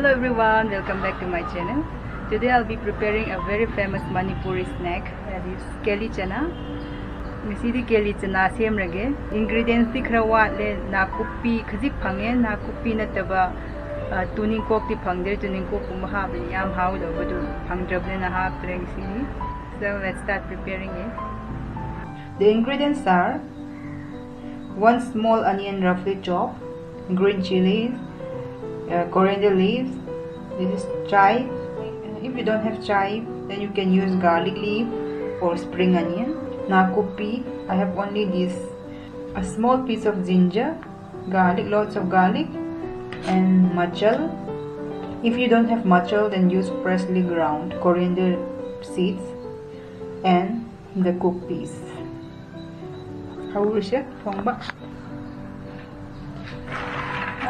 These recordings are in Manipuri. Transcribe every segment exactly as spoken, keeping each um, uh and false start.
Hello everyone, welcome back to my channel. Today I'll be preparing a very famous Manipuri snack, that is keli chana. ꯉꯁꯤꯗꯤ keli chana ꯁꯦꯝꯂꯒꯦ꯫ Ingredients ꯗꯤ ꯈꯔ ꯋꯥꯠꯂꯦ꯫ ꯅꯥꯀꯨꯞꯄꯤ ꯈꯖꯤꯛ ꯐꯪꯉꯦ, ꯅꯥꯀꯨꯞꯄꯤ ꯅꯠꯇꯕ, ꯑ, ꯇꯨꯅꯤꯡꯀꯣꯛꯇꯤ ꯐꯪꯗ꯭ꯔꯦ꯫ ꯇꯨꯅꯤꯡꯀꯣꯛꯀꯨꯝꯕ ꯍꯥꯞꯄꯗꯤ ꯌꯥꯝ ꯍꯥꯎꯗꯧꯕꯗꯨ ꯐꯪꯗ꯭ꯔꯕꯅꯤꯅ ꯍꯥꯞꯇ꯭ꯔꯦ ꯉꯁꯤꯗꯤ꯫ So let's start preparing it. The ingredients are one small onion roughly chopped, green chilies, uh, coriander leaves, this is chive. If you don't have chive, then you can use garlic leaf or spring onion. Nakupi, I have only this, a small piece of ginger, garlic, lots of garlic, and machal. If you don't have machal, then use freshly ground coriander seeds and the cookpeas. ꯍꯧꯔꯁꯦ ꯊꯣꯡꯕ꯫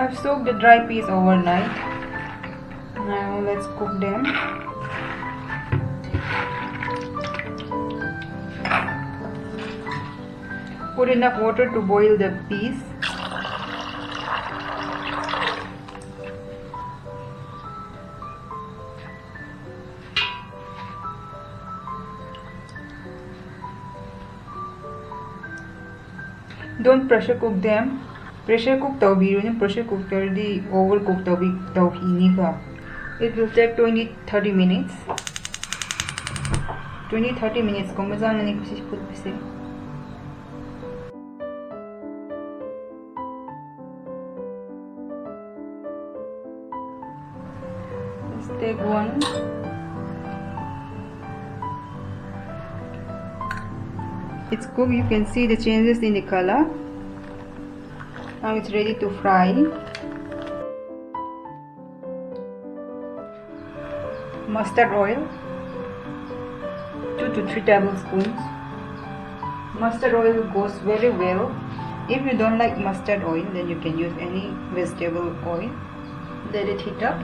I've soaked the dry peas overnight. Now let's cook them. Put enough water to boil the peas. Don't pressure cook them. Pressure cook ꯇꯧꯕꯤꯔꯨꯅꯨ, pressure cooker D over cook ꯇꯧꯕꯤ ꯇꯧꯈꯤꯅꯤꯀꯣ꯫ It will take twenty thirty minutes. Twenty thirty minutes ꯀꯨꯝꯕ ꯆꯪꯒꯅꯤ ꯁꯤ ꯐꯨꯠꯄꯁꯦ꯫ Let's take one. It's cooked. You can see the changes in the color. Now it's ready to fry. Mustard oil, two to three tablespoons. Mustard oil goes very well. If you don't like mustard oil, then you can use any vegetable oil. Let it heat up.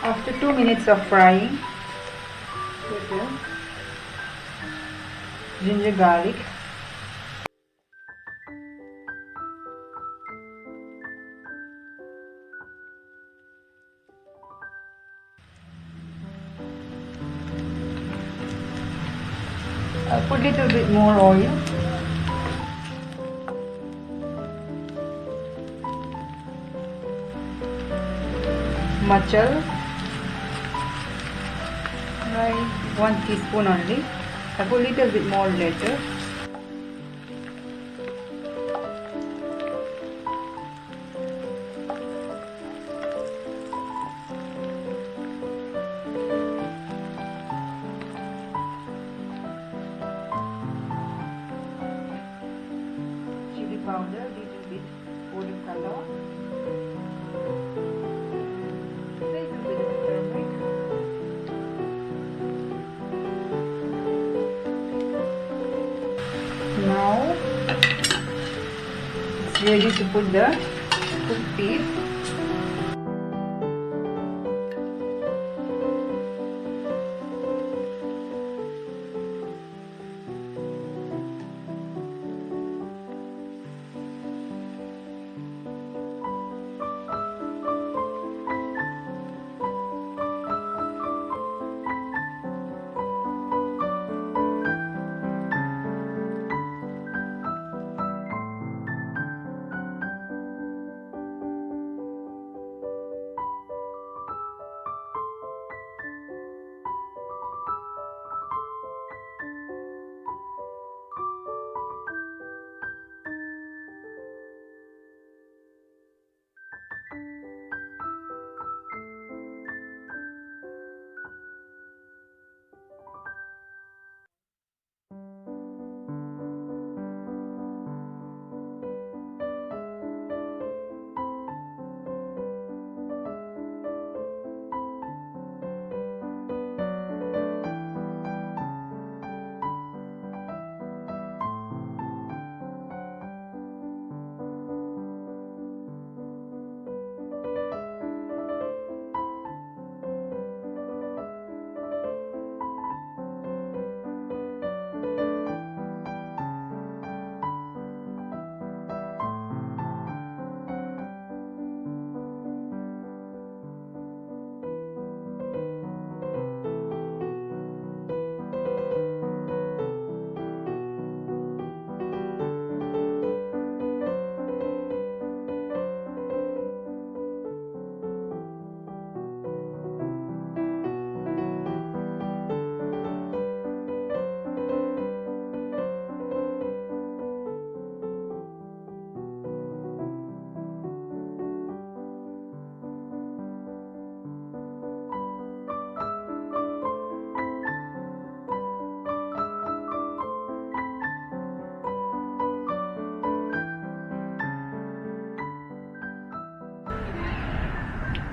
After two minutes of frying, put the ginger garlic. Uh, put little bit more oil. Machal. Right, one teaspoon only. I put little bit more later. Chili powder, little bit, watercolor, little bit of turmeric. Now it's ready to put the cooked pig.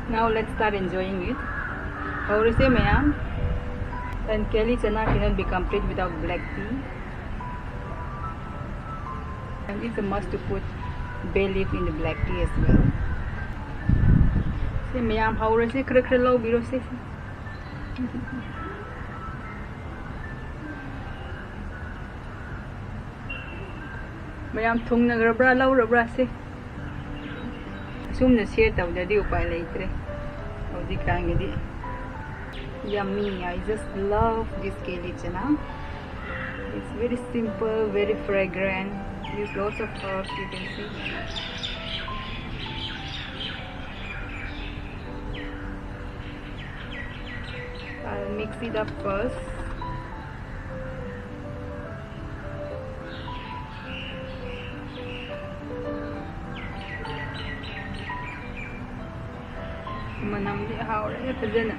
Now let's start enjoying it. ꯍꯧꯔꯁꯦ ꯃꯌꯥꯝ. And Kelly chana cannot be complete without black tea. And it's a must to put bay leaf in the black tea as well. ꯁꯤ ꯃꯌꯥꯝ ꯍꯧꯔꯁꯦ, ꯈꯔ ꯈꯔ ꯂꯧꯕꯤꯔꯣꯁꯦ꯫ ꯃꯌꯥꯝ ꯊꯨꯡꯅꯈ꯭ꯔꯕ꯭ꯔꯥ, ꯂꯧꯔꯕ꯭ꯔꯥ ꯁꯦ? ꯑꯁꯨꯝꯅ share ꯇꯧꯗ꯭ꯔꯗꯤ ꯎꯄꯥꯏ ꯂꯩꯇ꯭ꯔꯦ ꯍꯧꯖꯤꯛꯀꯥꯟꯒꯤꯗꯤ꯫ Yummy, I just love this Kelly chana. It's very simple, very fragrant, use lots of herbs, you can see. I'll mix it up first. ꯃꯅꯝꯗꯤ ꯍꯥꯎꯔꯦ ꯐꯖꯅ꯫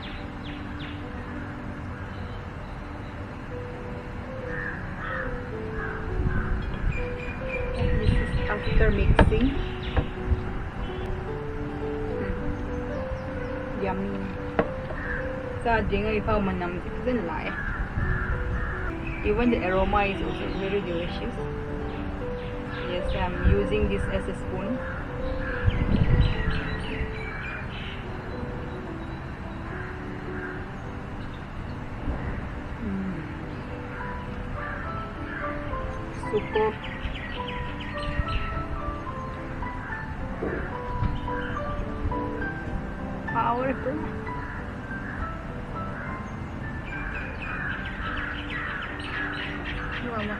This is after mixing. Mm. Yummy. ꯆꯥꯗ꯭ꯔꯤꯉꯩ ꯐꯥꯎ ꯃꯅꯝꯁꯤ ꯐꯖꯅ ꯂꯥꯛꯑꯦ꯫ Even the aroma is also very delicious. Yes, I'm using this as a spoon. Mm. Super. Powerful. Mama.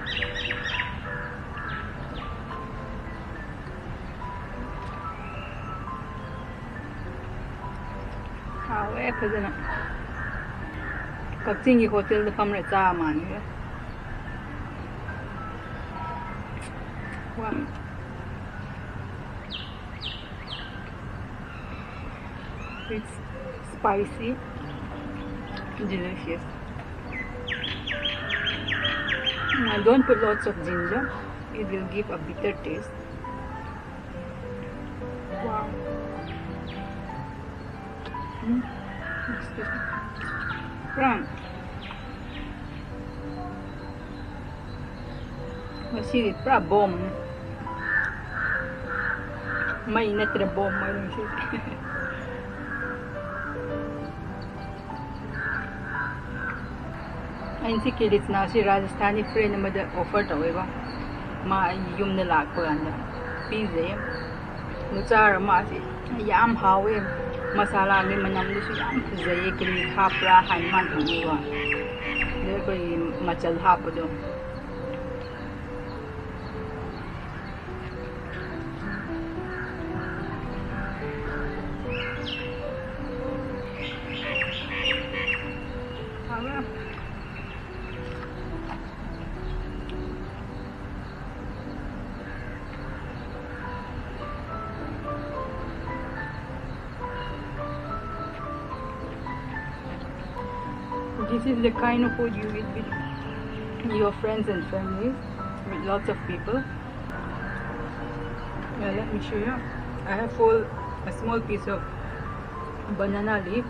ꯍꯥꯎꯋꯦ ꯐꯖꯅ꯫ ꯀꯛꯆꯤꯡꯒꯤ ꯍꯣꯇꯦꯜꯗ ꯐꯝꯔ ꯆꯥ ꯃꯥꯟꯈ꯭ꯔꯦ꯫ ꯋꯥ꯫ It's spicy, delicious. I don't put lots of ginger. It will give a bitter taste. Wow. Excuse me. ꯄꯨꯔꯥ ꯉꯁꯤꯗꯤ ꯄꯨꯔꯥ ꯕꯣꯝꯅꯤ꯫ ꯃꯩ ꯅꯠꯇ꯭ꯔꯦ, ꯕꯣꯝ ꯑꯣꯏꯔꯦ ꯉꯁꯤꯗꯤ꯫ ꯑꯩꯅ ꯁꯤ ꯀꯤꯂꯤꯆꯅꯥꯁꯤ ꯔꯥꯖꯁꯊꯥꯅꯤ ꯐ꯭ꯔꯦꯟ ꯑꯃꯗ ꯑꯣꯐꯔ ꯇꯧꯋꯦꯕ꯫ ꯃꯥ ꯑꯩ ꯌꯨꯝꯗ ꯂꯥꯛꯄ ꯀꯥꯟꯗ ꯄꯤꯖꯩ꯫ ꯑꯗꯨ ꯆꯥꯔ ꯃꯥꯁꯤ ꯌꯥꯝ ꯍꯥꯎꯋꯦ꯫ ꯃꯁꯥꯂꯥꯒꯤ ꯃꯅꯝꯗꯨꯁꯨ ꯌꯥꯝ ꯐꯖꯩꯌꯦ꯫ ꯀꯔꯤ ꯍꯥꯞꯄ꯭ꯔꯥ ꯍꯥꯏꯅ ꯃꯥꯅ ꯍꯪꯉꯤꯀꯣ꯫ ꯑꯗ ꯑꯩꯈꯣꯏꯒꯤ ꯃꯆꯜ ꯍꯥꯞꯄꯗꯣ꯫ ꯍꯥꯎꯕ꯭ꯔꯥ? This is the kind of food you eat with your friends and families, with lots of people. Yeah, let me show you. I have fold a small piece of banana leaf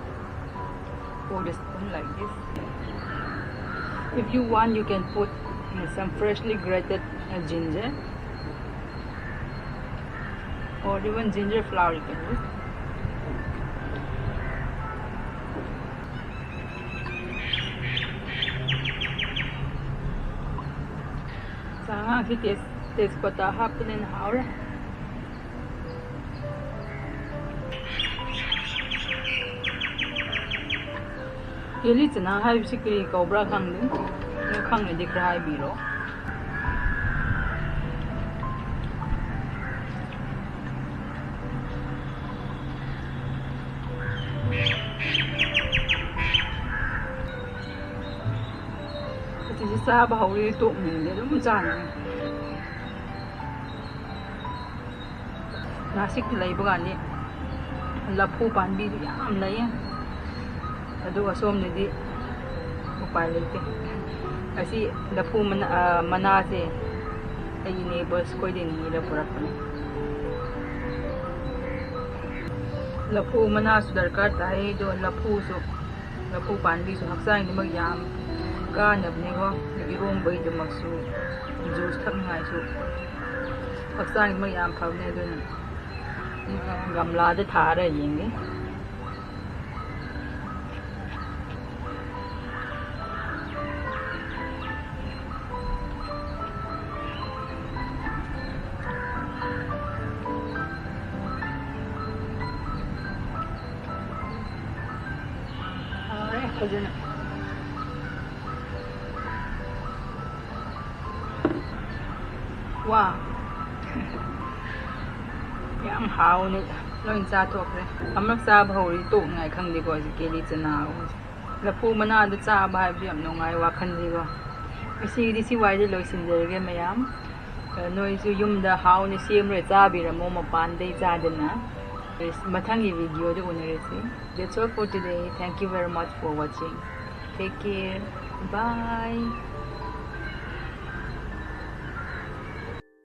for the spoon like this. If you want, you can put, uh, some freshly grated, uh, ginger, or even ginger flower you can use. ꯆꯥꯉꯥꯡꯁꯤ ꯇꯦꯖ-, ꯇꯦꯖꯄꯇꯥ ꯍꯥꯞꯄꯅꯤꯅ ꯍꯥꯎꯔꯦ꯫ ꯀꯦꯂꯤ ꯆꯅꯥ ꯍꯥꯏꯕꯁꯤ ꯀꯔꯤ ꯀꯧꯕ꯭ꯔꯥ ꯈꯪꯗꯦ꯫ ꯅꯣꯏ ꯈꯪꯉꯗꯤ ꯈꯔ ꯍꯥꯏꯕꯤꯔꯣ꯫ ꯑꯁꯤꯁꯨ ꯆꯥꯕ ꯍꯧꯔꯦ, ꯇꯣꯛꯅꯤꯡꯗꯦ, ꯑꯗꯨꯝ ꯆꯥꯅꯤꯡꯉꯦ꯫ ꯅꯥꯁꯤꯛꯇ ꯂꯩꯕ ꯀꯥꯟꯗꯤ ꯂꯐꯨ ꯄꯥꯝꯕꯤꯗꯤ ꯌꯥꯝ ꯂꯩꯌꯦ, ꯑꯗꯨꯒ ꯁꯣꯝꯗꯗꯤ ꯎꯄꯥꯏ ꯂꯩꯇꯦ꯫ ꯑꯁꯤ ꯂꯐꯨ ꯃꯅꯥ-, ꯑ, ꯃꯅꯥꯁꯦ ꯑꯩꯒꯤ ꯅꯦꯕꯔꯁ ꯈꯣꯏꯗꯩ ꯅꯤꯔ ꯄꯨꯔꯛꯄꯅꯦ꯫ ꯂꯐꯨ ꯃꯅꯥꯁꯨ ꯗꯔꯀꯥꯔ ꯇꯥꯏ, ꯑꯗꯣ ꯂꯐꯨꯁꯨ, ꯂꯐꯨ ꯄꯥꯝꯕꯤꯁꯨ ꯍꯛꯆꯥꯡꯒꯤꯗꯃꯛ ꯌꯥꯝ ꯀꯥꯟꯅꯕꯅꯤꯀꯣ꯫ ꯏꯔꯣꯝꯕꯒꯤꯗꯃꯛꯁꯨ, ꯖꯨꯁ ꯊꯛꯅꯤꯡꯉꯥꯏꯁꯨ ꯍꯛꯆꯥꯡꯒꯤꯗꯃꯛ ꯌꯥꯝ ꯐꯕꯅꯦ꯫ ꯑꯗꯨꯅ ꯒꯝꯂꯥꯗ ꯊꯥꯔ ꯌꯦꯡꯒꯦ꯫ ꯍꯥꯎꯔꯦ ꯐꯖꯅ꯫ ꯋꯥ꯫ ꯌꯥꯝ ꯍꯥꯎꯅ ꯂꯣꯏ ꯆꯥꯊꯣꯛꯈ꯭ꯔꯦ꯫ ꯑꯃꯨꯛ ꯆꯥꯕ ꯍꯧꯔꯗꯤ ꯇꯣꯛꯅꯤꯡꯉꯥꯏ ꯈꯪꯗꯦꯀꯣ, ꯍꯧꯖꯤꯛ ꯀꯦꯂꯤ ꯆꯅꯥꯒꯨꯝꯕꯁꯦ꯫ ꯂꯐꯨ ꯃꯅꯥꯗ ꯆꯥꯕ ꯍꯥꯏꯕꯗꯤ ꯌꯥꯝ ꯅꯨꯡꯉꯥꯏ ꯋꯥꯈꯜꯁꯤꯀꯣ꯫ ꯉꯁꯤꯒꯤꯗꯤ ꯁꯤ ꯋꯥꯏꯗ ꯂꯣꯏꯁꯤꯟꯖꯔꯒꯦ ꯃꯌꯥꯝ꯫ ꯑ, ꯅꯣꯏꯁꯨ ꯌꯨꯝꯗ ꯍꯥꯎꯅ ꯁꯦꯝꯔ ꯆꯥꯕꯤꯔꯝꯃꯣ, ꯃꯄꯥꯟꯗꯩ ꯆꯥꯗꯅ꯫ ꯃꯊꯪꯒꯤ ꯚꯤꯗꯤꯑꯣꯗ ꯎꯅꯔꯁꯤ꯫ That's all for today. Thank you very much for watching. Take care. Bye.